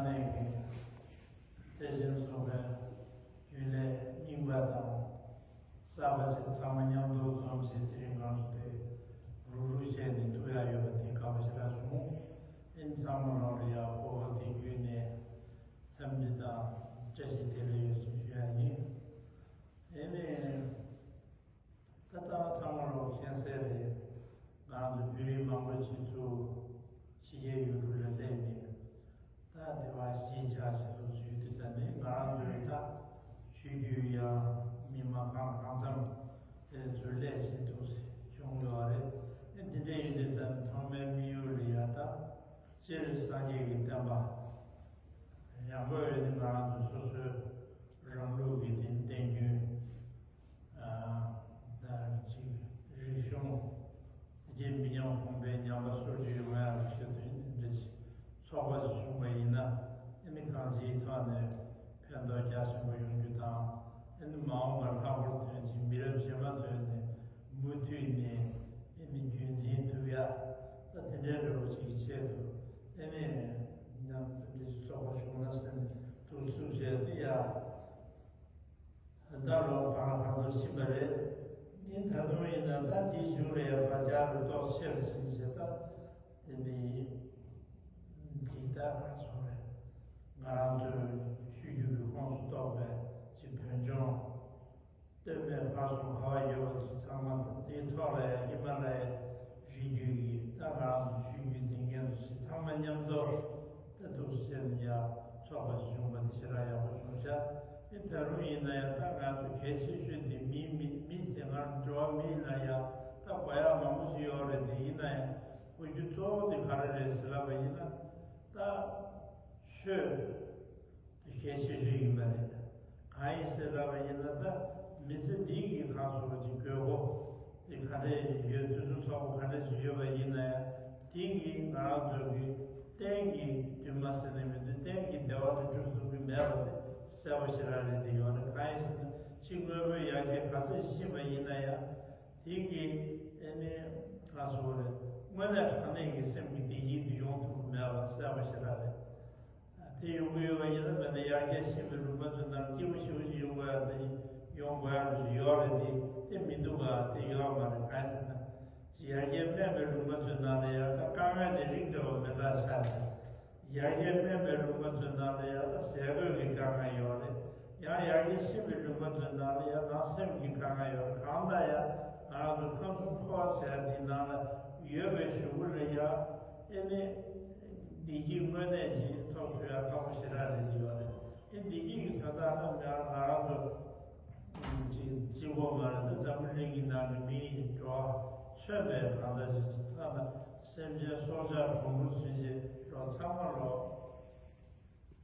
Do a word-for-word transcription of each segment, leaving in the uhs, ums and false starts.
ནས་ཀྱི་བརྩེ་ཆེན་སོགས་པའི་རྒྱུན་ལས་རྙིང་པ་དང་གསར་པ་ཞིག་ཚང་མ་མཉམ་དུ་འཛོམས་བྱས། དེ་རིང་ང་ཚོ་དེ་རུབ་རུབ་བྱས་ནས་ཐུག་ཡག་ཡོད་པ་དེ་དགའ་པོ་ཞེ་དྲག་བྱུང་། ཨིན་ཚང་མ་ལོག་ལ་ཡག་སྤོབས་པ་དེ་བརྒྱུད་ནས་འཚམས་འདྲི་དང་བཀྲ་ཤིས་བདེ་ལེགས་ཡོད་ཚུལ་ཞུ་ཡག་ཡིན། ཨེ་ནས། ད་ལྟ་ཚང་མ་ལོག་མཁྱེན་གསལ་རེད། ང་རང་ཚོ་བོད་རིགས་མང་པོ་ཅིག་ཚུར་ཕྱི་རྒྱལ་ཡུལ་གྲུ་ལ་སླེབས་ནས། ད་དེ་བ་གཞིས་ཆགས་ཤིག་ཏུ་འཛུལ་དུས་ད་ནི་ང་རང་ཚོའི་ད་ཆོས་བརྒྱུད་ཡང་མི་མང་གང་གང་འཚམ་དེ་ཚུར་སླེབས་བྱས་འདུག་བྱུང་ཡོད་རེད། ཨེ་འདི་འདྲ་ཡིན་དུས་ད་ནི་ཐོག་མའི་དམིགས་ཡུལ་ལ་ཡ་ད་སྤྱིར་སངས་རྒྱས་ཀྱི་བསྟན་པ་ཡང་སྒོས་ནི་ང་རང་ཚོ་སོ་སོའི་རང་ལུགས་ཀྱི་དེ་བསྟན་རྒྱུན། ཨ་ཅིག་རིག་གཞུང་རྒྱུད་མི་ཉམས་གོང་འཕེལ་ཉམས་པ་སོར་ཆུད་ཡོང་ཡག་གི་ཆེད་དུ་འདི་འདྲ་ཞིག་ཚོགས་པ་ཞིག་བྱུང་བ་ཡིན་ན། ཨ་ནི་གང་ཅིའི་ཐོག་ནས་ཕན་ཐོགས་རྒྱ་ཆེན་པོ་ཡོང་རྒྱུ་དང་། ཨ་ནི་མ་འོངས་པར་ལྷག་པར་དུ་ཅིག་མི་རབས་རྗེས་མ་ཚོས་ནས་མུ་མཐུད་ནས་ཨ་ནི་རྒྱུན་འཛིན་ཐུབ་ཡག་ད་དེ་འདྲའི་འདྲ་པོ་ཅིག་གི་ཆེད་དུ། ཨ་ནི་ཡང་འདི་འདྲ་ཞིག་ཚོགས་པ་བྱུང་ན་བསམ་འདུག་སུ་བྱས་ཏེ་ཡ། ད་ལོ་བར་ལ་གང་ཙམ་ཕྱིན་པ་རེད། ཡིན་ད་དུང་ཡིན་ན་ད་འདིའི་གཞུག་ལ་ཡང་བར་བསྐྱར་དུ་རྟོག་ཆེ་རུ་ཕྱིན་བྱས། ད་དེ་འདི་འཇིག་ད་ག་སོང་རེད། ང་རང་ཚོའི་ཆོས་བརྒྱུད་ཀྱི་ཁོངས་སུ་གཏོགས་པའི་ཅིག་བོད་ལྗོངས་སྟོད་སྨད་བར་གསུམ་ག་བ་ཡོད་པ་ཚོ་ཚང་མ་དང་། དེའི་ཐོག་ལ་ཡང་ཧི་མ་ལ་ཡའི་རི་རྒྱུད་ཀྱི་ད་ང་རང་ཚོ་ཆོས་བརྒྱུད་འཛིན་མཁན་ཚོ་ཞིག་ཚང་མ་མཉམ་དུ་ད་འདུག་སེ་བྱས་ནས་ཡང་ཚོགས་པ་ཞིག་བྱུང་བ་དེ་ཞེ་དྲག་ཡག་པོ་བྱུང་ཤག་ཨེ་ད་རུང་ཡིན་ན་ཡང་ད་ང་ཚོ་གལ་ཆེ་ཤོས་དེ་མིའི་མི་མི་ཟེར། ང་འགྲོ་བ་མི་ལ་ཡང་ད་དགོས་ཡག་མང་པོ་ཞིག་ཡོད་རེད། དེ་ཡིན་ན་ཡང་གོ་རྒྱུ་གཙོ་བོ་དེ་ག་རེ་རེད་ཟེར་ལབ་པ་ཡིན་ན། ད་ཆོས་དེ་གལ་ཆེ་ཤོས་ཡིན་པ་རེད། གང་ཡིན་ཟེར་ལབ་པ་ཡིན་ན། ད་མི་ཚེ་འདི་གི་ཁ་སོ་ཅིག་དགོས་མཁོ་དེ་ག་འདྲས་ཡོད། དུས་ཚོད་ཚོགས་པ་ག་འདྲས་ཅིག་ཡོད་པ་ཡིན་ན་ཡང་། དེ་གིས་ང་རང་ཚོ་གི་གཏན་གྱི་འདུན་མ་ཟེར་ནས་མི་འདུག་གཏན་གྱི་བདེ་བ་དེ་སྒྲུབ་ཐུབ་ཀྱི་མེད་པ་དེ་གསལ་པོ་ཞེ་དྲག་རེད། དེ་ཡོད་རེད། གང་ཡིན་ཟེར་ན་ཕྱི་དངོས་པོའི་ཡར་རྒྱས་ག་ཚོད་ཕྱིན་པ་ཡིན་ན་ཡང་། དེ་གིས་ཨེ་ནི་ང་ཚོ་རེད། དངོས་གནས་དྲང་གནས་ཀྱི་སེམས་ཀྱི་བདེ་སྐྱིད་དེ་ཡོང་ཐུབ་ཀྱི་མེད་པ་གསལ་པོ་ཞེ་དྲག་རེད། དེ་ཡོང་གི་ཡོད་པ་ཡིན་ན། མེད་ན་ཡར་རྒྱས་ཕྱིན་པའི་ལུང་པ་ཚོའི་ནང་སྐྱིད་པོ་ཞེ་པོ་ཞིག་ཡོང་དགོས་ཡ་དེ་ཡོང་དགོས་ཡ་ཞིག་ཡོད་རེད། དེ་དེ་མི་འདུག་ག་དེ་ཡོད་མ་རེད། གང་ཡིན་ཟེར་ན། ཅིག་ཡར་རྒྱས་མེད་པའི་ལུང་པ་ཚོའི་ནང་ལ་ཡང་ད་དཀའ་ངལ་དེ་རིགས་འདྲ་བ་མི་འདྲ་ཆགས་ནས། ཡར་རྒྱས་མེད་པའི་ལུང་པ་ཚོའི་ནང་ལ་ཡང་ད་ཟས་གོས་ཀྱི་དཀའ་ངལ་ཡོད་རེད། ཡང་ཡར་རྒྱས་ཕྱིན་པའི་ལུང་པ་ཚོའི་ནང་ལ་ཡང་ནང་སེམས་ཀྱི་དཀའ་ངལ་ཡོད་རེད། གང་ལྟར་ཡང་ང་རང་ཚོ་ཁམས་གསུམ་འཁོར་བ་ཟེར་ཡ་འདིའི་ནང་ལ་ཡོད་པའི་གཞུག་གུ་ལ་ཡང་ཨེ་ནི་བདེ་སྐྱིད་དངོས་གནས་ཤིག་ཐོབ་ཐུབ་ཡ་ཁག་པོ་ཞེ་དྲག་རེད་ཡོད་རེད། དེ་བདེ་སྐྱིད་ཀྱི་དོན་དག་ནི་ང་ང་རང་ཚོ་ཅིག་གཅིག་པོ་མ་རེད། ད་འཛམ་བུ་གླིང་གི་ནང་གི་མི་ཡི་འགྲོ་བ་མཚོན་པའི་གང་ལྟར་ཅིག་ཐ་ན་སེམས་ཅན་སྲོག་ཆགས་གྲོག་སྦུར་ཚུན་ཆད་ལོ་ཚང་མ་ལོ།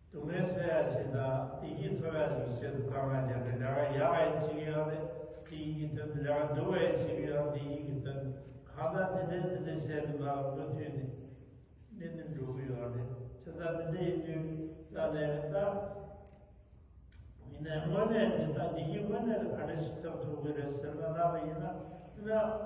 སྡུག་བསྔལ་སེལ་ཡ་ཅིག་དང་བདེ་སྐྱིད་ཐོབ་ཡ་ཅིག་ཆེད་དུ་དཀའ་ངལ་རྒྱག་གི། ལས་ཀ་ཡག་པ་ཡང་བྱེད་ཀྱི་ཡོད་རེད། བདེ་སྐྱིད་ཀྱི་དོན་དུ། ལས་ཀ་སྡུག་པ་ཡང་བྱེད་ཀྱི་ཡོད་རེད། བདེ་སྐྱིད་ཀྱི་དོན་དུ། གང་ལྟར་དེ་འདྲའི་དེ་འདྲའི་བྱས་ནས་མ་མུ་མཐུད་ནས་གནས་དུ་འགྲོ་གི་ཡོད་རེད། བྱས་ཙང་དེ་འདྲ་ཡིན་དུས་ཙང་ནས་ད། ཡིན་ནའི་དངོས་གནས་དེ་ད་བདེ་སྐྱིད་དངོས་གནས་དེ་ག་འདྲ་ཞིག་ཐོབ་ཐུབ་ཀྱི་རེད་ཟེར་ན། ལབ་པ་ཡིན་ན། དེ་ན་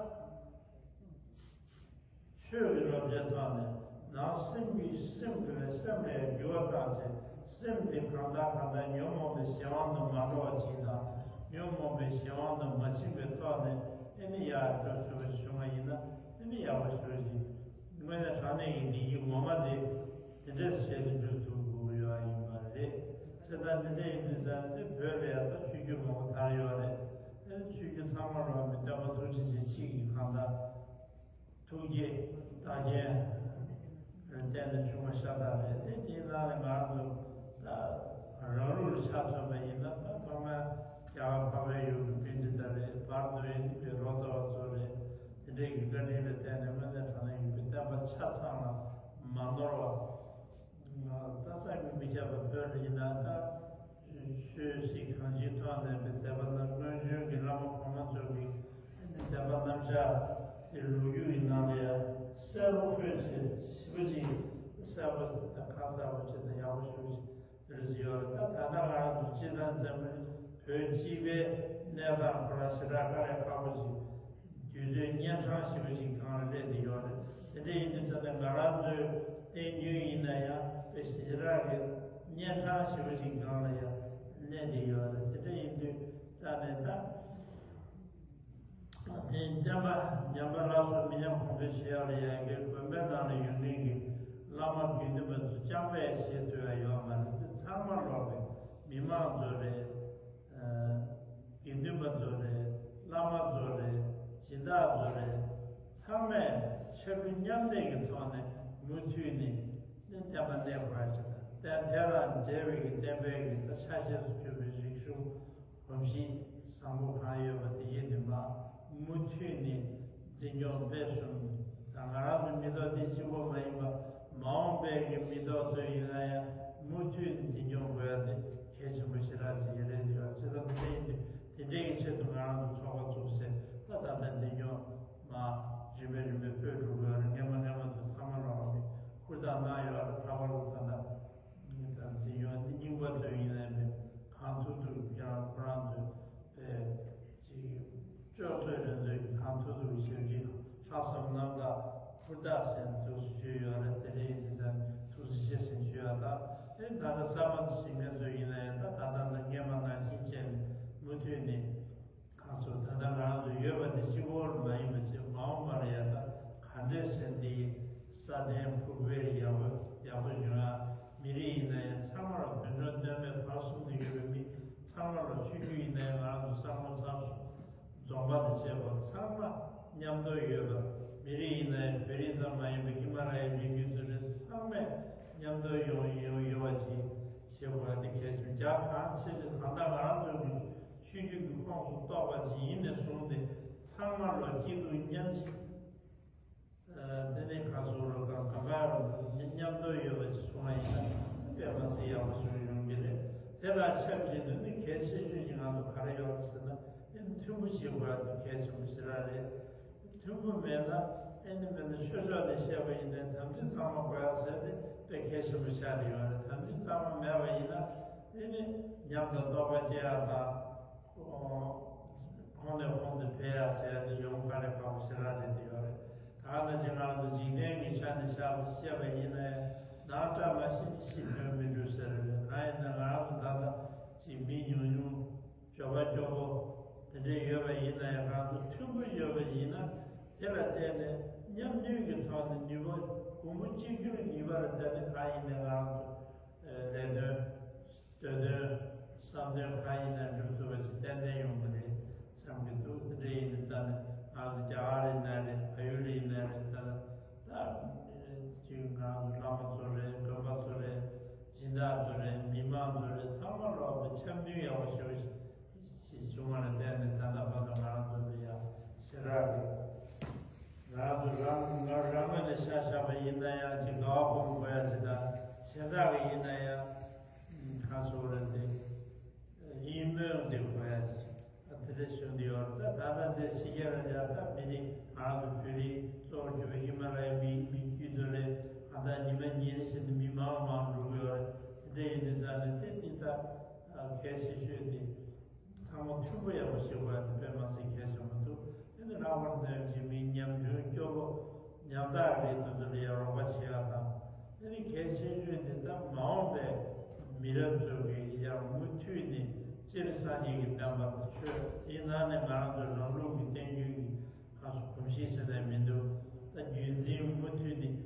ཆོས་ཀྱི་བསླབ་བྱའི་ཐོག་ནས་ནང་སེམས་ཀྱི་སེམས་ཀྱི་སེམས་ལ་འགྱུར་བ་བཏང་བྱས། སེམས་དེ་གང་ལྟར་གང་ལྟར་ཉོན་མོངས་པའི་གཞན་དབང་དུ་མ་འགྲོ་བ་ཅིག་དང་། ཉོན་མོངས་པའི་གཞན་དབང་དུ་མ་ཕྱིན་པའི་ཐོག་ནས་ཨེ་ནི་ཡར་འགྲོ་ཐུབ་པ་བྱུང་བ་ཡིན་ན། ཨེ་ནི་ཡག་པོ་ཞེ་པོ་ཅིག་དངོས་གནས་དྲང་གནས་ཀྱི་བདེ་སྐྱིད་ངོ་མ་དེ་དེ་འདྲས་བྱས་ཏེ་འགྲུབ་ཐུབ་དགོས་ཀྱི་ཡོད་ཡིན་པ་རེད། བྱས་ཙང་འདི་འདྲ་ཡིན་དུས་ཙང་དེ་བོད་ལ་ཡང་ད་ཆོས་བརྒྱུད་མང་པོ་དར་ཡོད་རེད། དེ་ནི་ཆོས་བརྒྱུད་ཚང་མ་ལོག་ནས་སྟོན་པ་ཐུགས་རྗེ་ཅན་གཅིག་གིས་གང་ལྟར་ཐུགས་བསྐྱེད་བདག་རྐྱེན་ལ་བརྟེན་ནས་བྱུང་བ་ཤ་སྟག་རེད། དེ་དེའི་ནང་ནས་ང་རང་ཚོ་ད་རང་ལུགས་ལ་ཆ་མཚོན་པ་ཡིན་ན། ད་ཐོག་མར་རྒྱ་གར་འཕགས་པའི་ཡུལ་གྱི་པཎྜི་ཏ་རེད། བར་དུ་ཡིན་པའི་རོ་ཙ་བ་ཚོ་རེད། དེ་འདྲའི་གི་བཀའ་དྲིན་ལ་བརྟེན་ནས་དངོས་གནས་དྲང་གནས་ཡིན་པའི་བསྟན་པ་ཆ་ཚང་ལ་མ་ནོར་བ། ད་ས་མི་མི་ཁྱབ་པ་བོད་ལ་ཡིན་ན། ད་ཆོས་སྲིད་གང་ཅིའི་ཐོག་ནས་པའི་མཛད་པ་རྣམས། སྔོན་བྱོན་གྱི་བླ་མ་གོང་མ་ཚོ་གི་མཛད་པ་རྣམ་གཞག་དེ་ལོ་རྒྱུས་ཀྱི་ནང་ལ་ཡང་གསལ་པོ་འཁོད་བྱས། ཞིབ་པོ་ཅིག་གསལ་པོ་དང་ཁ་གསལ་པོ་བྱས་ནས་ཡག་པོ་ཞེ་པོ་ཅིག་རེད་ཡོད་རེད། ད་ད་ལྟ་ང་རང་ཚོ་སྤྱིར་བཏང་འཛམ་བུ་གླིང་བོད་སྤྱི་པའི་གནས་སྟངས་ཁོ་རང་ཞེ་དྲག་དཀའ་ལས་ཁག་པོ་ཞིག་དུས་ཚོད་གཉན་འཕྲང་ཞེ་པོ་ཞིག་སྒང་ལ་སླེབས་བསྡད་ཡོད་རེད། དེ་འདྲ་ཡིན་དུས་ཙང་ནས་ང་རང་ཚོའི་བསྟན་རྒྱུན་ཡིན་ན་ཡང་དཔེ་ཞེ་ ཞེ་དྲག་གི་གཉན་འཕྲང་ཞེ་པོ་ཅིག་སྒང་ལ་ཡང་གནས་བསྡད་ཡོད་རེད། དེ་འདྲ་ཡིན་དུས་རྩ་ནས་ད། དེ་བསྟན་པ་ཉམས་པ་སླར་གསོ་མི་ཉམས་གོང་འཕེལ་བྱེད་ཡག་ལ་ཡ་གི་དགོན་པའི་ནང་ལ་ཡོད་མཁན་གྱི་བླ་མ་དགེ་འདུན་པ་ཚོ་རྐྱང་པས་བྱེད་ཐུབ་ཡ་ཡོད་མ་རེད། དེ་ཚང་མ་ལོག་གི་མི་མང་ཚོ་རེད། དགེ་འདུན་པ་ཚོ་རེད། བླ་མ་ཚོ་རེད། སྦྱིན་བདག་ཚོ་རེད། ཚང་མས་ཕྱར་གྲུ་མཉམ་འདེགས་ཀྱི་ཐོག་ནས་མུ་མཐུད་ནས་ནི་བསྟན་པ་གནས་དགོས་ཡ་ཅིག་དང་། དེ་དེ་དང་འབྲེལ་བའི་གི་བསྟན་པའི་གི་ད་ཆ་ཤས་སུ་གྱུར་པའི་རིག་གཞུང་གོམས་གཤིས་བཟང་པོ་གང་ཡོད་པ་དེ་ཡིན་ནི་མ་མུ་མཐུད་ནས་འཛིན་སྐྱོང་སྤེལ་གསུམ་དང་། ང་རང་ཚོའི་མི་ཐོག་འདི་གཅིག་པོ་མ་ཡིན་པ་མ་འོངས་པའི་གི་མི་ཐོག་ཚོ་ཡིན་ན་ཡང་མུ་མཐུད་ནས་འཛིན་སྐྱོང་དགོས་ཡ་དེ་གལ་ཆེན་པོ་ཞེ་དྲག་ཅིག་ཡིན་རེད་འདུག་ཡ། བྱས་ཙང་དེ་ཡིན་དུས་དེ་འདྲའི་གི་ཆེད་དུ་ང་རང་ཚོ་ཚོགས་པ་བཙུགས་ཚེ་ད་ད་ལྟ་འཛིན་སྐྱོང་མ་རིམ་པས་རིམ་པས་སྤེལ་འགྲོ་དགོས་ཡ་རེད། སྔས་མ་སྔས་མ་དུ་ཚང་མ་ལོག་གི་ཧུར་ཐག་གནང་ཡོད་རེད། ལྷག་པར་དུ་ད་ལྟ་ད་འཛིན་སྐྱོང་འདི་རྙིང་པ་ཚོ་ཡིན་ནའི་མེད་གང་ཐུབ་ཐུབ་ཀྱང་ཁོ་རང་ཚོས་པའི་ཅིག་སྤྱོད་ཚུལ་རེ་ཚོའི་གང་ཐུབ་ཐུབ་ཞབས་ཕྱི་ལྷག་བསམ་རྣམ་དག་ཧུར་ཐག་བྱས་ནས་ཐུགས་སུ་ཆུད་ཡོད་རེད། དེ་འདྲ་ཡིན་དུས་ད་ཐུགས་སུ་ཆེ་ཟིན་ཞུ་ཡ་དང་། དེ་ད་ལྟ་གསར་པ་ཞིག་ངེད་ཚོ་ཡིན་ན་ཡང་ད་ད་ལྟ་ད་སྔས་མ་ནང་བཞིན་བྱས་ནས་མུ་མཐུད་ནས་ཁ་སོ་ད་ལྟ་ང་རང་ཚོ་ཡོད་པ་འདི་གཅིག་པོར་མ་ཡིན་པ་བྱས་མ་འོངས་པར་ཡ་ད་ག་འདྲས་བྱས་འདི་ཡི་སྲ་བརྟན་ཕུགས་འཕེར་ཡག་པོ་ཡག་པོ་ཡོང་ཡ། མི་རིགས་ཡིན་ན་ཡང་ཚང་མར་དོན་འགྲོ་དོན་མེད་བར་གསུམ་དུ་ཡོད་པའི་མི་ཚང་མ་ལ་ཆོས་བརྒྱུད་ཡིན་ན་ཡང་ང་རང་ཚོ་ས་མོ་ཚང་སོ། རྫོང་པ་དང་བཅས་པ་ཚང་མ་མཉམ་དུ་ཡོད་པ། མི་རིགས་ཡིན་ན་ཡང་བོད་རིགས་ཙམ་མ་ཡིན་པའི་ཧི་མ་ལ་ཡའི་རི་རྒྱུད་ཚོ་རེ་ཚང་མས་མཉམ་དུ་ཡོང་ཡོང་ཡོང་བ་ཞིག་བྱེད་དགོས་པ་དེ་གལ་ཆེ། རྒྱ་གང་ཆེ་ཆེ་གང་ལྟར་ང་རང་ཚོའི་ཆོས་བརྒྱུད་ཀྱི་ཁོངས་སུ་གཏོགས་པ་ཅིག་ཡིན་ནས་བཟུང་སྟེ་ཚང་མ་ལ་སྐྱིད་སྡུག་མཉམ་གཅིག་དེ་ནས་ཁ་སོ་རུ་གང་གང་ག་རུ་མཉམ་དུ་ཡོད་པ་ཅིག་སོང་བ་ཡིན་ན་དཔེ་མ་སྲིད་ཡག་པོ་ཞིག་ཡོང་གི་རེད། དེ་དང་ཆབས་ཅིག་ཏུ་ནི་གལ་ཆེ་ཤོས་ཤིག་ང་ཚོ་ག་རེ་ཡོད་ཟེར་ན་ཨེ་མཐུན་པོ་བྱེད་དགོས་པ་དེ་གལ་ཆེན་པོ་ཞེ་དྲག་རེད། མཐུན་པོ་མེད་ན་ཨེ་ནི་མེད་ན་ཆོས་ཕྱོགས་ནས་བཤད་པ་ཡིན་ན་དམ་ཚིག་གཙང་མ་དགོས་ཡ་ཟེར་ཏེ་དཔེ་གལ་ཆེན་པོ་ཆགས་ཏེ་ཡོད་རེད། དམ་ཚིག་གཙང་མ་མེད་པ་ཡིན་ན་ཨེ་ནི་ཉམས་དང་རྟོགས་པ་སྐྱེ་ཡ་དང་། ཁོང་ནས་ཁོང་དུ་འཕེལ་ཡག་བྱས་ཏེ་ཡོང་ག་རེ་ག་བོ་ཞེ་དྲག་རེད་དེ་ཡོད་རེད། ད་ག་ནང་བཞིན་ང་རང་ཚོ་འཇིག་རྟེན་གྱི་ཆ་ནས་བཤད་པ་བཤད་པ་ཡིན་ན་ཡང་ནང་བཀྲ་མ་ཤིས་ཕྱི་ཕན་མི་འགྲུབ་ཟེར་རེད། གང་ཡིན་ན་ང་རང་ཚོ་ད་ལྟ་ཅིག་མི་ཉུང་ཉུང་འབྱོར་པ་སྐྱོ་པོ་དེ་འདྲས་ཡོད་པ་ཡིན་ན་ཡང་ང་ཚོ་མཐུན་པོ་ཡོད་པ་ཡིན་ན་དེ་ལ་བརྟེན་ནས་མཉམ་མཐུན་གྱི་ཐོག་ནས་ནུས་པ་གོང་བུ་གཅིག་གྱུར་ནུས་པ་ལ་བརྟེན་ནས་གང་ཡིན་ནའི་ང་རང་ཚོ་ལས་དོན། འདོད་དོན། བསམ་དོན་གང་ཡིན་ན་འགྲུབ་ཐུབ་པ་ཞིག་ཏན་ཏན་ཡོང་གི་རེད་བསམ་གྱི་འདུག་དེ་འདྲ་ཡིན་དུས་ཙང་ནས་ང་ཚོ་རྒྱ་གར་ཡིན་ན་རེད། བལ་ཡུལ་ཡིན་ན་རེད། ད་ད་ཅིག་ང་ཚོ་བླ་མ་ཚོ་རེད། དགོན་པ་ཚོ་རེད། སྦྱིན་བདག་ཚོ་རེད། མི་མང་ཚོ་རེད། ཚང་མ་ལོག་གི་འཆམ་མཐུན་ཡག་པོ་ཞེ་པོ་ཞིག་བྱུང་བ་ལ་བརྟེན་ནས་ད་ལྟ་བར་དུ་ང་རང་ཚོ་ལ་ཡ་ཞེ་དྲག་གི་ང་ཚོ་རང་ང་རང་ངོས་ནས་ཤ་ཤ་བ་ཡིན་ན་ཡང་ཅིག་དགའ་བ་སྒོམ་དགོས་ཡ་ཅིག་དང་། གཞན་དག་གི་ཡིན་ན་ཡང་ཁ་སོ་རེད་དེ། ཡིད་སྨོན་འདེབས་དགོས་ཡ་ཅིག་ཨ་དེ་འདྲ་ཞུ་འདི་ཡོད་རེད། ད་ད་ལྟ་འདི་ཕྱི་རྒྱལ་ལ་ཡ་ད་མི་རིགས་ང་རང་ཚོ་བོད་རིགས་གཙོ་བོ་གྱུར་པའི་ཧི་མ་ལ་ཡའི་མི་མི་རྒྱུད་ཚོ་ལས་ཨ་ད་ཉི་མ་ཉིན་རེ་བཞིན་དུ་མི་མང་མང་འགྲོ་གི་ཡོད་རེད། དེ་འདྲ་ཡིན་དུས་ཙང་ནས་དེ་འདི་ད་གལ་ཆེ་ཤོས་དེ། ཚང་མ་མཐུན་པོ་ཡག་པོ་ཞིག་དགོས་ཡ་དེ་དཔེ་མ་སྲིད་གལ་ཆེན་པོ་འདུག་དེ་ནི་ལྷག་པར་དུ་ཅིག་མི་ཉམ་ཆུང་སྐྱོ་པོ་ཉམ་ཐག་རེད། དེ་ཚོ་ལ་ཡང་རོགས་པ་བྱེད་ཡ་དང་། དེ་ནི་གལ་ཆེ་ཤོས་དེ་ད་མ་འོངས་པའི་མི་རབས་ཚོ་གི་ཡང་མུ་མཐུད་ནས་སྤྱིར་སངས་རྒྱས་ཀྱི་བསྟན་པ་དང་ཆོས་དེའི་ནང་ནས་ང་རང་ཚོའི་ལམ་ལུགས་ཀྱི་བསྟན་རྒྱུན་གྱི་ཁ་སོ་གོམས་གཤིས་ཟེར་ནས་མི་འདུག་ད་རྒྱུན་འཛིན་མུ་མཐུད་ནས།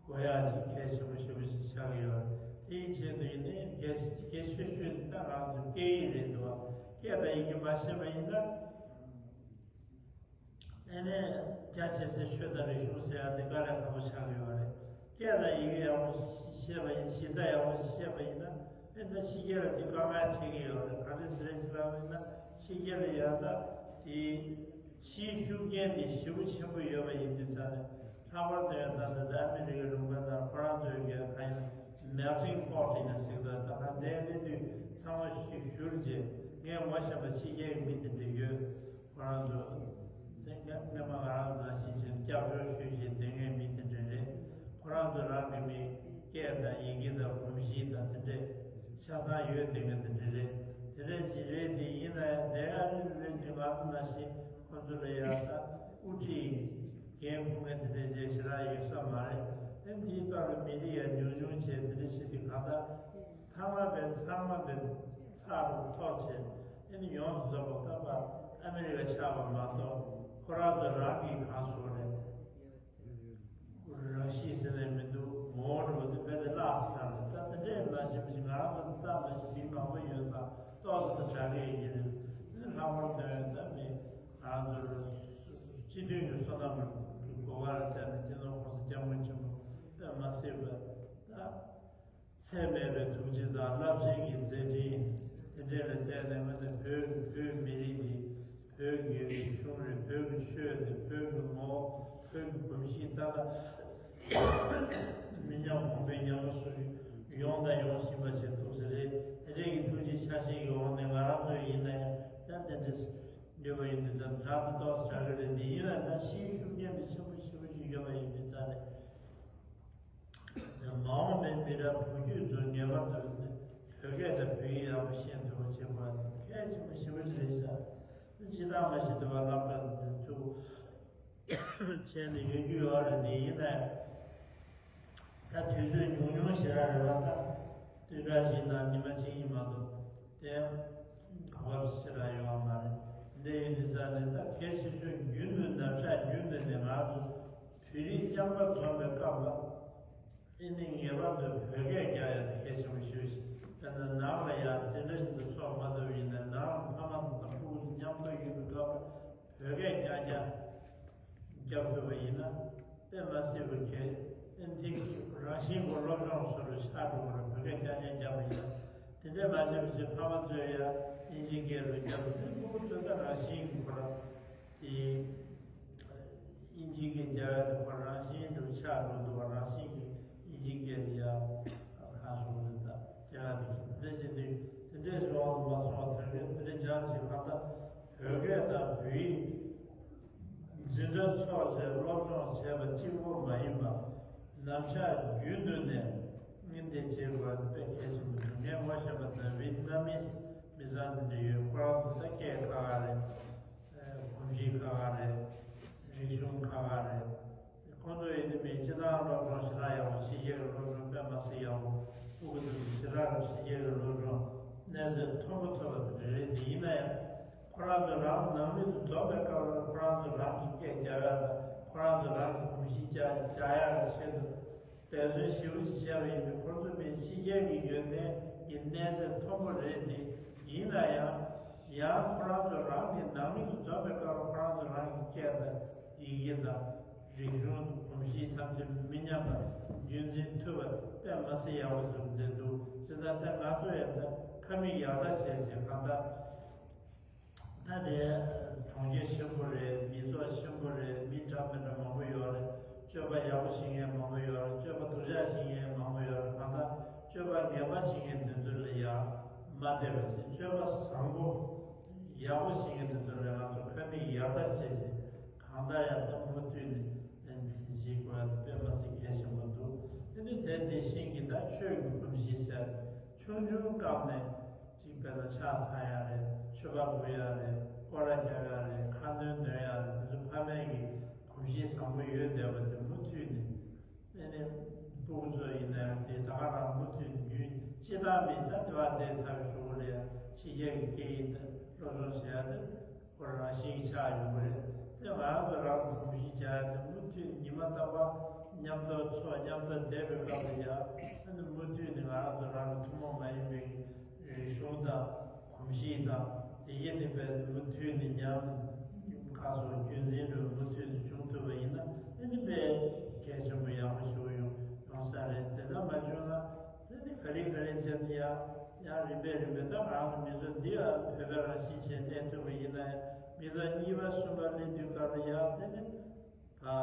དགོས་ཡག་ཅིག་གལ་ཆེན་པོ་ཞེ་པོ་ཞིག་ཆགས་ཀྱི་ཡོད་རེད། དེའི་ཆེད་དུ་ཡིན་ནའི་གལ་གལ་ཆེ་ཤོས་ནི་ད་ང་ཚོ་སྐད་ཡིག་རེད་འདུག་བ། སྐད་དང་ཡི་གེ་མ་ཤེས་པ་ཡིན་ན། ཨ་ནི་རྒྱ་ཆེ་སའི་ཆོས་དང་རིག་གཞུང་ཟེར་ཡག་འདི་དཀའ་ལས་ཁག་པོ་ཆགས་ཀྱི་ཡོད་རེད། སྐད་དང་ཡི་གེ་ཡག་པོ་ཤེས་པ་ཡིན། གཞི་རྩ་ཡག་པོ་ཤེས་པ་ཡིན་ན་ཨ་ནི་ཕྱི་རྒྱལ་ལ་འདི་དཀའ་ངལ་འཕྲད་ཀྱི་ཡོད་རེད། ག་རེ་ཟེར་ཞིག་ལབ་པ་ཡིན་ན་ཕྱི་རྒྱལ་ལ་ཡ་ད་དེ། ཕྱིའི་ཤུགས་རྐྱེན་དེ་ཞེ་པོ་ཆེན་པོ་ཡོད་པ་ཡིན་དུས་ཙང་ནས་ལྷག་པར་དུ་ཡང་ད་ལྟ་ཨ་མི་རི་ཀའི་ལུང་པ་དང་ཁོ་རང་ཚོའི་གི་ག་ཡིན་མེལ་ཊིང་པོ་ཊི་ཡིན་ན་ཟེར་གི་འདུག་ད་ལྟ་འདིར་སླེབས་དུས་ཚང་མ་ཞིག་བཞུར་རྗེས་ངས་ངོ་ཤེས་པ་ཕྱི་རྒྱལ་གྱི་མི་དེ་འདྲ་ཡོད། ཁོ་རང་ཚོ་དེ་སྔ་སྔ་མ་ང་རང་ནང་བཞིན་བྱས་ནས་སྐྱབས་བཅོལ་ཞུས་བྱས་དེ་སྔའི་མི་དེ་འདྲ་རེད། ཁོ་རང་ཚོ་རང་གི་མི་སྐད་དང་ཡི་གེ་དང་གོམས་གཤིས་དང་དེ་འདྲས། ཆ་ཚང་ཡོད་དེ་ག་དེ་འདྲ་རེད། དེ་འདྲ་ཞིག་རེད་དེ་ཡིན་ན་ཡང་དེ་ཨ་རི་ལུགས་ཀྱི་ང་ཚོ་ནང་བཞིན་ཁོ་ཚོ་ལ་ཡང་ད་དབུ་ཁྲིད་འགན་འཁུར་མཁན་དེ་འདྲ་ཞིག་ཞེ་དྲག་ཡོད་ས་མ་རེད། དེ་འདིའི་ཐོག་ལ་མི་རིགས་ཡང་ཉུང་ཉུང་བྱས་དེ་འདྲ་ཞིག་དེ་ག་ ཚང་མ་བས་ཚང་མ་བས་ཚར་དུ་ཐོག་ཆེ་ཨེ་ནི་ཡོངས་སུ་རྫོགས་པ་ད་པ་ཨ་མི་རི་ཀ་ཆགས་པ་མ་གཏོགས་ཁོ་རང་ཚོ་རང་གི་གང་སོང་རེད། རང་ཤི་ཟེར་ནས་མི་འདུག་ངོ་བོ་འདྲ་པོ་དེ་བས་དེ་བརླག་ཚར་རེད། ད་དེ་འདྲས་མ་བྱེད་མི་ཞིག་ང་རང་ཚོ་ད་མ་ཞིག་མི་མང་པོ་ཡོད་ཙང་ཏོག་ཙམ་དུ་དྲག་གི་ཡིན་གྱི་རེད། དེ་ལྷག་པར་དོན་ཡོད་ད་མི་ང་རང་ཚོ་སྤྱི་མཐུན་གྱི་བསོད་ནམས་ཀྱི་གོ་བ་ལ་བརྟེན་ནས་སྤྱི་ནོར་༸གོང་ས་༸སྐྱབས་མགོན་ཆེན་པོ་དཔེ་མ་སྲིད་པ་ད། ཚད་མེད་པའི་ཐུགས་རྗེ་དང་རླབས་ཆེན་གྱི་མཛད་འཕྲིན་དེ་འདྲ་ལ་བརྟེན་ནས་ང་ཚོ་བོད་བོད་མི་རིགས་འདི་བོད་ཀྱི་རིག་གཞུང་རེད། བོད་ཀྱི་ཆོས་རེད། བོད་ཀྱི་ངོ་བོ་བོད་ཀྱི་གོམས་གཤིས་ད་ལྟ་མི་ཉམས་གོང་འཕེལ་ཉམས་པ་སོར་ཡོང་དང་ཡོང་བཞིན་པ་བྱེད་ཐུབ་ས་རེད། དེ་འདྲའི་གི་ཐུགས་རྗེ་ཆ་ཤས་ཀྱི་འོག་ནས་ང་རང་ཚོ་ཡིན་ན་ཡང་ཡང་དེ་འདྲ་ཡོད་པ་ཡིན་དུས་ཙམ་དྲག་ཏུ་ཏོག་ཙམ་དྲག་གི་རེད། འདི་ཡིན་ན་ད་ཕྱིའི་ཤུགས་རྐྱེན་འདི་ཆེན་པོ་ཆེན་པོ་ཞིག་ཡོད་པ་ཡིན་དུས་ཙམ་ནས། མ་འོངས་པའི་མི་རབས་བུ་རྒྱུད་ཚོ་ངེས་པར་དུ་བོད་སྐད་དང་བོད་ཡིག་ཡག་པོ་ཤེས་ཐུབ་པ་བྱེད་དགོས་པ་དེ་གལ་ཆེན་པོ་ཞེ་པོ་ཅིག་རེད་ཤག་སྤྱིར་བཏང་མ་ཤེས་ཐུབ་པ་སློབ་གྲྭ་འདི་ཚུགས་བྱས་ནས་ཡོད་རྒྱུ་ཡོད་རེད། དེ་ཡིན་ན་ཡང་ད་དུས་ཚོད་ཉུང་ཉུང་ཞེ་དྲག་རེད་པ། ད་བདུན་ཕྲག་བཞི་དང་ཉི་མ་གཅིག་གཉིས་མ་གཏོགས་དེ་ཡང་གོ་སྐབས་ཞེ་དྲག་ཡོད་པ་མ་རེད། དེ་འདྲ་ཡིན་དུས་ཙང་ནས་ད་གལ་ཆེ་ཤོས་རྒྱུན་དུ་ནམ་ཞག་རྒྱུན་དུ་ནས་ང་ཚོ་བོད་རིགས་རྐྱང་པ་འཛོམས་པའི་སྐབས་ལ། ཨེ་ནི་ངེས་པར་དུ་བོད་སྐད་རྒྱག་ཡ་དེ་གལ་ཆེན་པོ་ཞེ་པོ་ཅིག་དཔེར་ན་ནང་ལ་ཡང་འཛིན་གྲྭ་ཞིག་ཏུ་ཚོགས་མ་ཐུབ་ཡིན་ན་ནང་ལ་ཕ་མ་དང་ཕྲུ་གུ་མཉམ་དུ་ཡོད་པའི་སྐབས་ལ་བོད་སྐད་རྐྱང་རྐྱང་རྒྱབ་ཐུབ་པ་ཡིན་ན་དཔེ་མ་སྲིད་པ་གལ། ཨེ་འདི་རང་བཞིན་གྱི་སློབ་སྦྱོང་སོགས་ལ་ཆགས་འགྲོ་བ་ལ་བོད་སྐད་རྐྱང་རྐྱང་རྒྱབ་པ་ཡིན་ན་དེ་འདྲས་མ་བྱས་པ་ཞིག་ཕ་མ་ཚོས་ཡང་དབྱིན་ཇིའི་སྐད་ལ་རྒྱབ་པ་དེ་ཕྲུ་གུ་ཚོས་ད་རང་བཞིན་གྱི་ཁོ་རང་དེ། དབྱིན་ཇིའི་སྐད་རྒྱག་ཡ་དེ་ཁོ་རང་བཞིན་དུ་ཆགས་འགྲོ་འདུག་པ། རང་བཞིན་གྱིས་དབྱིན་ཇིའི་སྐད་དེ་ཡང་གང་སོང་རེད། ད་རྒྱག་ཡ་དེ་དེ་འདྲ་བྱེད་དུས་དེ་འདྲས་སོང་དུ་མ་སོང་དོན་རེད། དེ་འདྲ་སྦྱངས་བྱས་ཁ་ད་བོད་སྐད་དང་བོད་ཡིག་འཛིན་གྲྭ་ཚོགས་བྱས་སློབ་སྦྱོང་བྱས་པ་གཅིག་པོ་མ་ཡིན་པ་ནམ་ཞག་རྒྱུན་དུ་ནས་ངས་འདི་བྱེད་དགོས་པ་དཔེ་གལ་ཆེན་པོ་འདུག་ངས་ངོ་ཤེས་པ་དང་ཝེ་ཏི་ནམ་མིས་མི་ཚང་དེ་འདྲ་ཡོད། ཁོ་རང་ཚོ་ད་སྐད་ཁག་ཁག་རེད། གོམས་གཤིས་ཁག་ཁག་རེད། རིག་གཞུང་ཁག་ཁག་རེད། ཁོང་ཚོ་ཡིན་དུས་མིན་སྤྱིར་བཏང་སློབ་སྦྱོང་ཞེ་དྲག་ཡག་པོ། ཕྱི་རྒྱལ་གྱི་སློབ་སྦྱོང་དཔེ་མ་སྲིད་ཡག་པོ། ཕྲུ་གུ་ཚོ་ཞེ་དྲག་རེད། ཕྱི་རྒྱལ་གྱི་སློབ་སྦྱོང་གནས་ཚད་མཐོན་པོ་ཐོབ་པ་དེ་རེད། དེ་ཡིན་ན་ཡང་ཁོ་རང་ཚོ་རང་ནང་མི་ཚོ་འཛོམས་པའི་སྐབས་ལ་ཁོ་རང་ཚོ་རང་གི་སྐད་རྒྱག་ཡ་དང་ཁོ་རང་ཚོ་རང་གི་གོམས་གཤིས་རྒྱག་རྒྱག་ཡ་གི་ཆེད་དུ། འབད་བརྩོན་ཞེ་པོ་ཅིག་བྱས་པ་ཡིན་པས་ཁོ་ཚོ་མི་ཕྱི་རྒྱལ་གྱི་ཡོན་ཏན་གྱི་གནས་ཚད་མཐོན་པོ་རེད་དེ། ཡིན་ན་ཡང་ཡང་ཁོ་རང་ཚོ་རང་གི་ནང་མི་ཚོ་འཛོམས་པའི་སྐབས་ལ་ཁོ་རང་ཚོ་རང་གི་སྐད་དང་ཡི་གེ་དང་རིག་གཞུང་དང་གོམས་གཤིས་ཐམས་ཅད་མི་ཉམས་པར་རྒྱུན་འཛིན་ཐུབ་པ་དཔེ་མ་སྲིད་ཡག་པོ་ཐུབ་བསྡད་འདུག་ཅེས་ད་ལྟ་ང་ཚོ་ཡང་ད་ཁ་མིག་ཡར་ལྟ་བྱས་བྱས་གང་ལྟར། ད་དེ་གྲོང་ཁྱེར་ཆེན་པོ་རེད། མི་ཚོགས་ཆེན་པོ་རེད། མི་འདྲ་མི་འདྲ་མང་པོ་ཡོད་རེད། སྤྱོད་པ་ཡག་པོ་བྱེད་མཁན་མང་པོ་ཡོད་རེད། སྤྱོད་པ་སྡུག་ཅག་བྱེད་མཁན་མང་པོ་ཡོད་རེད། གང་ལྟར་སྤྱོད་པ་ངན་པ་བྱེད་མཁན་དེ་ཚོ་ལ་ཡང་མ་བལྟས་པ་བྱས། སྤྱོད་པ་བཟང་པོ་ཡག་པོ་བྱེད་མཁན་དེ་ཚོ་ལ་ང་ཚོ་ཁ་མིག་ཡར་ལྟ་བྱས་བྱས་གང་ལྟར་ཡང་ད་མུ་མཐུད་ནས་བྱེད་དགོས་པ་དཔེ་མ་སྲིད་གལ་ཆེན་པོ་འདུག་དེ་ནི་དེ་དེ་བཞིན་གྱི་ད་ཆོས་ཀྱི་གོམས་གཤིས་ཟེར་ཆུང་ཆུང་སྐབས་ནས། གཅིག་དཔེར་ན་ཕྱག་འཚལ་ཡ་རེད། མཆོད་པ་འབུལ་ཡ་རེད། སྐོར་ར་རྒྱག་ཡ་རེད། ཁ་འདོན་འདོན་ཡ་རེད། དེ་ཚོ་ཕ་མའི་གི་གོམས་གཤིས་བཟང་པོ་ཡོད་བསྡད་པ་དེ་མུ་མཐུད་ནས་ཨེ་ནི་སྤུ་གུ་ཚོ་ཡིན་ན་ཡང་དེ་ད་ག་རང་མུ་མཐུད་ནས་རྒྱུན་སྤྱི་བཏང་མིན་ད་དེ་བ་དེ་ཚ་བའི་ཧྲུལ་པོ་རེད། ཕྱི་རྒྱལ་གི་སྐད་ཡིག་དེ་སློབ་སྦྱོང་བྱེད་ཡ་དེ་ཁོ་རང་བཞིན་གྱི་ཆགས་ཡོང་གི་རེད། དེ་ང་རང་ཚོ་རང་གི་གོམས་གཤིས་བྱ་ཡ་དེ་མུ་མཐུད་ཉི་མ་རྟག་པར་མཉམ་དུ་འཚོ་མཉམ་དུ་བསྡད་པའི་སྐབས་ལ་ཡ་ཨ་ནི་མུ་མཐུད་ནས་ང་རང་ཚོ་རང་གི་ཐུན་མོང་མ་ཡིན་པའི་རིག་གཞུང་དང་གོམས་གཤིས་དང་དེ་ཡི་ནི་དཔེ་མུ་མཐུད་ནས་ཉམས་ཁ་སོགས་རྒྱུན་འཛིན་འགྲོ་མུ་མཐུད་ནས་བྱུང་ཐུབ་པ་ཡིན་ན་ཨ་ནི་དཔེ་གལ་ཆེན་པོ་ཡག་པོ་ཞིག་ཡོང་ཡོང་ས་རེད། དེ་ལྟར་མ་བྱུང་ན་དེ་ནི་ག་ལེ་ག་ལེ་བྱས་ནས་ཡ། ཡང་རིམ་པས་རིམ་པས་ད་ང་རང་ཚོ་མི་ཚོ་འདི་ཡང་བོད་པའི་རང་བཞིན་བྱས་གནས་ཐུབ་པ་ཡིན་ན་ཡང་མི་ཚོ་གཉིས་པ་གསུམ་པ་སླེབས་དུས་སྐབས་ལ་ཡང་དེ་ནི་ད་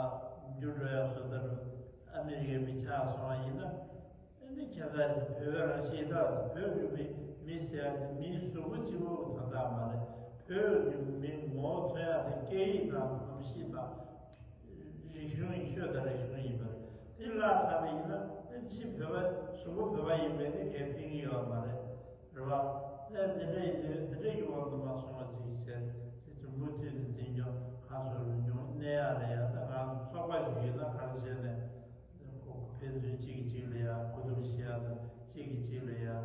འགྱུར་འགྲོ་ཡག་བཟོ་ལྟ་བུ་ཨ་མི་རི་ཀའི་མི་ཆགས་སོང་བ་ཡིན་ན་དེ་ནི་ཁྱེད་ཚོ་བོད་པའི་རང་བཞིན་ད་བོད་ཀྱི་མི་མི་ཟེར་ཡག་དེ་མིའི་གཟུགས་པོ་གཅིག་པོ་དོན་དག་མ་རེད། བོད་ཀྱི་མི་ངོ་བོ་མཚོན་ཡག་དེ་སྐད་ཡིག་དང་གོམས་གཤིས་དང་། རིག་གཞུང་ཡིན། ཆོས་དང་རིག་གཞུང་ཡིན་པ་རེད། དེ་བརླག་ཚར་བ་ཡིན་ན་ཨེ་ཕྱི་བོད་པ་གཟུགས་པོ་བོད་པ་ཡིན་པས་དེ་གས་ཕན་གྱི་ཡོད་མ་རེད། རེད་བ། ཨེ་འདི་འདྲ་ཡིན་དུས་འདི་འདྲ་ཡི་དབང་དུ་མ་སོང་བ་ཅིག་བྱས་ཅིག་ཏུ་མུ་མཐུད་ནས་འཛིན་སྐྱོང་ག་སོགས་ལ་ཉུང་གནས་ཡག་རེད་ཡ། ད་ང་ཚོ་ཚོགས་པ་ཞིག་ཡོད་ན་ག་རེ་བྱས་ནས་ཁོ་ཕན་ཚུན་གཅིག་གིས་གཅིག་ལ་ཡ་གོ་བསྡུར་བྱེད་ཡ་དང་གཅིག་གིས་གཅིག་ལ་ཡ།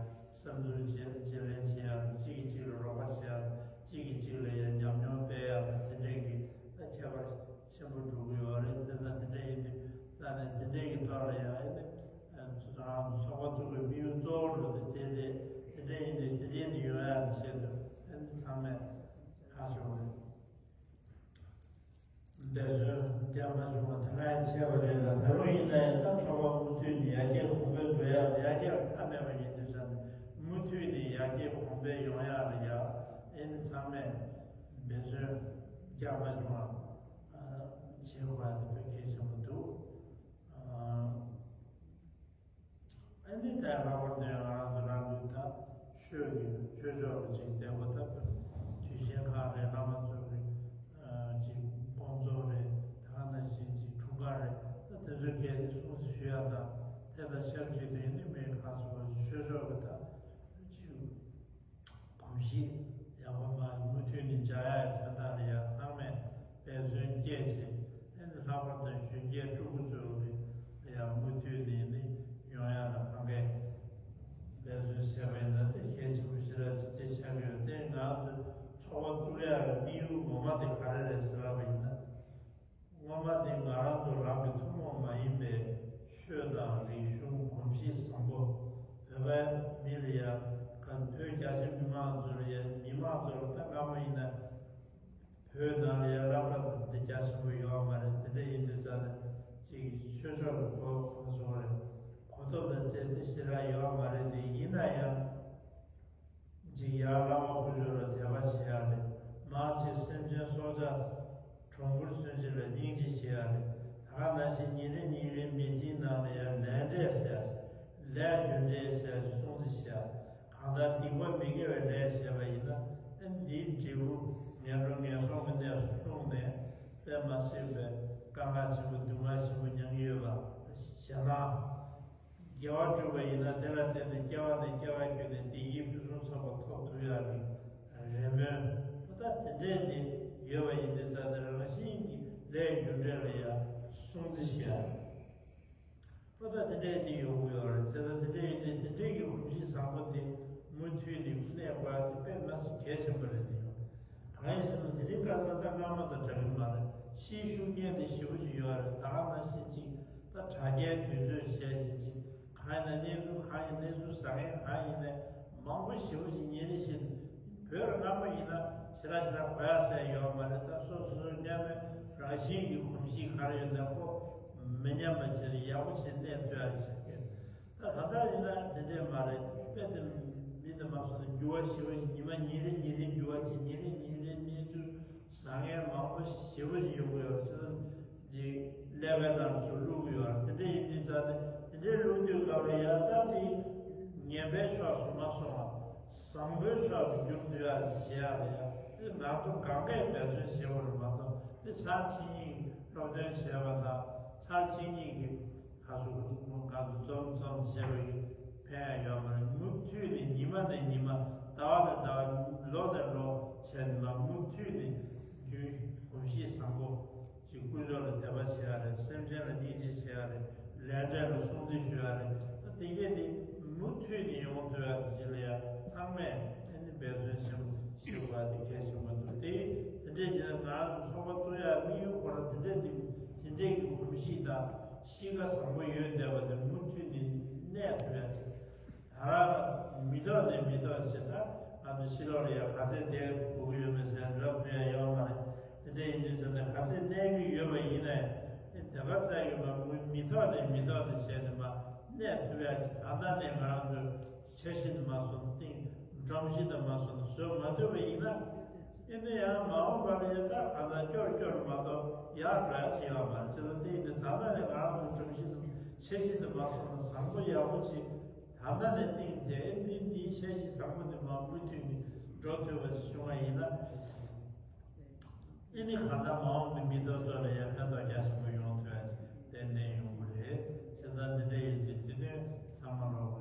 དེ་ཡིན་དུས་དེ་རྗེས་ནི་ཡོང་ཡག་གི་ཆེད་དུ་ཨ་ནི་ཚང་མས་ཧ་ཆོག་རེད། འབད་བརྩོན་རྒྱག་མ་བྱུང་བ་དེ་ག་ཡང་བྱས་པ་རེད་ལ། ད་རུང་ཡིན་ན་ཡང་ད་ཚོགས་པ་མུ་མཐུད་ནས་ཡར་རྒྱས་གོང་འཕེལ་འགྲོ་ཡག་ཡར་རྒྱས་མཐའ་མེད་པ་ཡིན་དུས་ཙང་ནས་མུ་མཐུད་ནས་ཡར་རྒྱས་གོང་འཕེལ་ཡོང་ཡག་ལ་ཡ་ཨེ་ནི་ཚང་མས་འབད་བརྩོན་རྒྱག་མ་བྱུང་བ་བྱེད་དགོས་པ་དེ་དཔེ་གལ་ཆེན་པོ་འདུག་ཨ་ནི་ད་ལྷག་པར་དུ་ང་རང་ཚོ་རང་གི་ད་ཆོས་ཀྱི་ཆོས་ཕྱོགས་ཀྱི་ཅིག་བསྟན་པ་ད་དུས་ཆེན་ཁག་རེད། བླ་མ་ཚོ་གི་ཅིག་དགོངས་རྫོགས་རེད། ད་ག་ནང་བཞིན་ཅིག་འཁྲུངས་སྐར་རེད། ད་དེ་ཚོའི་སྐད་དེ་སྲུང་བརྩི་ཞུ་ཡག་དང་། དེ་དང་ཆབས་ཅིག་ཏུ་ཡིན་ནི་མི་ཁག་ཚོ་ཆོས་ཕྱོགས་ཀྱི་ད་ཅིག་གོམས་གཤིས་ཡག་པོ་མ་མུ་མཐུད་ནས་འཇགས་ཡག་དོན་དག་ལ་ཡང་ཚང་མས་འབད་བརྩོན་བསྐྱེད་ཅིང་། ཨེ་ནི་ལྷག་པར་དུ་གཞོན་སྐྱེས་ཕྲུ་གུ་ཚོ་ལ་ཡང་མུ་མཐུད་ནས་ནི་ཡོང་ཡག་ལ་ཕན་ཁེ་འབད་བརྩོན་བྱས་པ་ཡིན་ན་དེ་གལ་ཆེན་པོ་ཞེ་དྲག་ཅིག་དེ་ཆགས་ཀྱི་ཡོད། དེ་ང་ཚོ་ཚོགས་པ་བཙུགས་ཡག་གི་དམིགས་ཡུལ་ངོ་མ་དེ་ག་རེ་རེད་ཟེར་བ་ཡིན་ན། སྔོན་མ་དེ་ང་རང་ཚོ་རང་གི་ཐུན་མོང་མ་ཡིན་པའི་ཆོས་དང་རིག་གཞུང་གོམས་གཤིས་བཟང་པོ་བོད་པའི་མི་ལ་ཡ་ག་བོད་རྒྱ་ཆེ་མི་མང་ཚོ་ལ་ཡ་མི་མང་ཚོ་ལ་ད་སྔ་མོ་ཡིན་ན་བོད་ནང་ལ་ཡ་སློབ་གྲྭ་དང་དེ་རྒྱ་ཆེན་པོ་ཡོད་མ་རེད། དེ་འདྲ་ཡིན་དུས་ཙང་ནས་ཅིག་ཆོས་ཕྱོགས་ཀྱི་གོ་གོ་སོང་རེད། གོ་ཐོབ་དང་བཅས་ཏེ་ཞེ་དྲག་ཡོད་མ་རེད། དེ་ཡིན་ན་ཡང་ཅིག་ཡར་བླ་མ་དཀོན་མཆོག་ལ་དད་པ་བྱེད་ཡག་རེད། མར་ཅིག་སེམས་ཅན་སྲོག་ཆགས་གྲོག་མགོར་སོན་ཅིག་ལ་སྙིང་རྗེ་བྱེད་ཡག་རེད། ད་ག་ནང་བཞིན་ཉིན་རེ་ཉིན་རེ་མི་ཚེའི་ནང་ལ་ཡང་ལས་འབྲས་ཟེར་ཡག་ལས་རྒྱུ་འབྲས་ཟེར་ཡག་སྲུང་བརྩི་བྱེད་ཡག་གང་ལྟར་སྡིག་པ་མི་དགེ་བའི་ལས་བྱས་པ་ཡིན་ན་ཨ་འདིའི་འབྲས་བུ་ངན་འགྲོ་ངན་སོང་གི་གནས་སུ་ལྷུང་ནས་དཔེ་མ་སྲིད་པའི་དཀའ་ངལ་ཆེན་པོ་སྡུག་བསྔལ་ཆེན་པོ་མྱངས་ཀྱི་ཡོད་པ་ཞེད་སྣང་། དགེ་བ་བསྒྲུབས་པ་ཡིན་ན་དེ་ལ་བརྟེན་ནས་སྐྱེ་བ་ནས་སྐྱེ་བ་བརྒྱུད་ནས་བདེ་སྐྱིད་ཕུན་སུམ་ཚོགས་པ་ཐོབ་ཐུབ་ཡག་གི་རེ་སྨོན་པོ་ད་དེ་འདྲས་དེ་ཡོད་པ་ཡིན་དུས་ཙང་ནས་རང་བཞིན་གྱིས་ལས་རྒྱུ་འབྲས་ལ་ཡང་སྲུང་བརྩི་བྱེད་ཡག་པོ་ད་དེ་འདྲས་དེ་ཡོང་གི་ཡོད་རེད། བྱས་ཙང་དེ་འདྲས་ཡིན་དུས་དེ་འདྲས་ཀྱི་གོམས་གཤིས་བཟང་པོ་དེ་མུ་མཐུད་ནས་གནས་དགོས་ཡག་དེ་དཔེ་མ་སྲིད་གལ་ཆེན་པོ་རེད། དེ་ཡང་གང་ཡིན་ཟེར་ན་དེ་རིང་ཁ་སང་ད་སྔ་མོ་དང་འདྲ་གི་མ་རེད། ཕྱིའི་ཤུགས་རྐྱེན་དེ་ཞེ་པོ་ཅིག་ཡོད་རེད། ད་ག་ནང་བཞིན་ཅིག་ད་དྲ་རྒྱའི་དུས་ཚོད་བཤད་བཞིན་ཅིག་གང་ཡིན་ན་གནས་ཚུལ་གང་ཡིན་གནས་ཚུལ་ཟ་མཁན་གང་ཡིན་ནའི་མང་པོ་ཞེ་པོ་ཅིག་ཉིན་རེ་བཞིན་བོད་ལ་སྔ་མོ་ཡིན་ན་ཞེ་དྲག་ཞེ་དྲག་གོ་ཡག་ཟེར་ཡོད་མ་རེད། ད་སོ་སོ་སོའི་སྔ་མོའི་རང་བཞིན་གྱི་གོམས་གཤིས་ག་རེ་ཡོད་ན་ཁོ་མི་ཉམས་པ་བྱས་ནས་ཡག་པོ་བྱས་གནས་ཐུབ་ཡག་བྱེད་དགོས། ད་ད་ལྟ་ཡིན་ན་དེ་འདྲས་མ་རེད། དཔེ་དེ་མི་དེ་མ་སོང་ན་འགྱུར་བ་ཞེ་པོ་ཞིག་ཉི་མ་ཉིན་རེ་ཉིན་རེ་འགྱུར་བ་ཅིག་ཉིན་རེ་ཉིན་རེ་གནས་ཚུལ་བཟང་ངན་མང་པོ་ཞེ་པོ་ཞིག་ཡོང་གི་ཡོད་རེད། ཅིག་ཀླད་པའི་ནང་ཚུར་བླུག་གི་ཡོད་རེད། དེ་འདྲས་ཡིན་དུས་ཙང་ནས་དེ་འདྲས་བླུག་དུས་སྐབས་ལ་ཡང་ད་དེ་ངན་པའི་ཕྱོགས་སུ་མ་སོང་བ་བཟང་པོའི་ཕྱོགས་སུ་འགྱུར་ཐུབ་ཡག་ཅིག་བྱེད་ཡག་ལ་ཡང་དེ་ང་ཚོ་གང་གས་འབད་བརྩོན་བྱེད་དགོས་རེད་མ་གཏོགས་དེ་ཚར་གཅིག་གཉིས་སློབ་སྟོན་བྱས་པ་དང་ཚར་གཅིག་གཉིས་ཀྱི་ད་སོ་སོ་སྐུ་ཁམས་ཀྱི་འཛོམས་འཛོམས་བྱས་པ་ཡིན་ཕན་ཡང་ཡོད་མ་རེད། མུ་མཐུད་ནས་ཉི་མ་ནས་ཉི་མ་ཟླ་བ་ནས་ཟླ་བ་ལོ་ནས་ལོ་བྱས་ནས་མ་མུ་མཐུད་ནས་རྒྱུན་གོམས་གཤིས་བཟང་པོ་ཅིག་དཀོན་མཆོག་ལ་དད་པ་བྱེད་ཡག་རེད། སེམས་ཅན་ལ་སྙིང་རྗེ་བྱེད་ཡག་རེད། ལས་འབྲས་ལ་སྲུང་བརྩི་ཞུ་ཡག་རེད། ད་དེ་གས་དེ་མུ་མཐུད་ནས་ཡོང་ཐུབ་ཡག་དེ་ཅིག་ལ་ཡ་ཚང་མས་ཨ་ནི་འབད་བརྩོན་ཆེན་པོ་བྱེད་དགོས་པ་དེ་གལ་ཆེན་པོ་འདུག་དེ་དེ་འདྲས་བྱས་ན་ང་རང་ཚོ་ཚོགས་པ་བཙུགས་ཡག་དམིགས་ཡུལ་ཁོ་རང་དེ་འདྲས་དེ་དེ་འདྲས་ཀྱི་གོམས་གཤིས་དང་། གཤིས་ཀ་བཟང་པོ་ཡོད་བསྡད་པ་དེ་མུ་མཐུད་ནས་གནས་ཐུབ་ཡག་ཅིག་ད་རང་མི་ཐོག་ནས་མི་ཐོག་ཅིག་ད་ང་ཚོ་ཕྱི་ལོགས་ལ་ཡང་ག་ཚོད་བསྡད་དགོས་ཀྱི་ཡོད་མེད་ཟེར་ལབ་ཐུབ་ཡག་ཡོད་མ་རེད། དེ་འདྲ་ཡིན་དུས་ཙམ་ནས་ག་ཚོད་གནས་ཀྱི་ཡོད་པ་ཡིན་ནའི་དེ་ག་ཚད་ཀྱི་མ་མུ་མི་ཐོག་ནས་མི་ཐོག་ནས་བྱས་ནས་མ་གནས་ཐུབ་ཡག་ཅིག་ད་ལྟ་ནས་ང་རང་ཚོ་འཆར་གཞི་དེ་མ་སོང་སྟེང་སྒྲོམ་གཞི་དེ་མ་སོང་བཟོ་མ་ཐུབ་པ་ཡིན་ན། ཨེ་ནས་ཡང་མ་འོངས་པ་ལ་ཡང་ད་གང་ལྟར་སྐྱོར་སྐྱོར་མ་གཏོགས་ཡར་འགྲོ་ཡག་ཅིག་ཡོད་མ་རེད། བྱས་ཙང་དེ་ཡིན་དུས་ད་ལྟ་ནས་ང་རང་ཚོ་སྒྲོམ་གཞི་དང་འཆར་གཞི་དེ་མ་སོང་ན་བཟང་པོ་ཡག་པོ་ཅིག་ད་ལྟ་ནས་བཏིང་བྱས། ཨེ་ནས་འདིའི་འཆར་གཞི་བཟང་པོ་དེ་མ་མུ་མཐུད་ནས་འགྲོ་ཐུབ་པ་ཞིག་བྱུང་བ་ཡིན་ན། ཨེ་ནས་གང་ལྟར་མ་འོངས་པའི་མི་ཐོག་ཚོ་ལ་ཡང་ཕན་ཐོགས་རྒྱ་ཆེན་པོ་ཡོང་ཐུབ་ཡག་ཏན་ཏན་ཡོང་གི་རེད། བྱས་ཙང་འདི་འདྲ་ཡིན་དུས་དེ་དོན་ཚང་མ་ལོག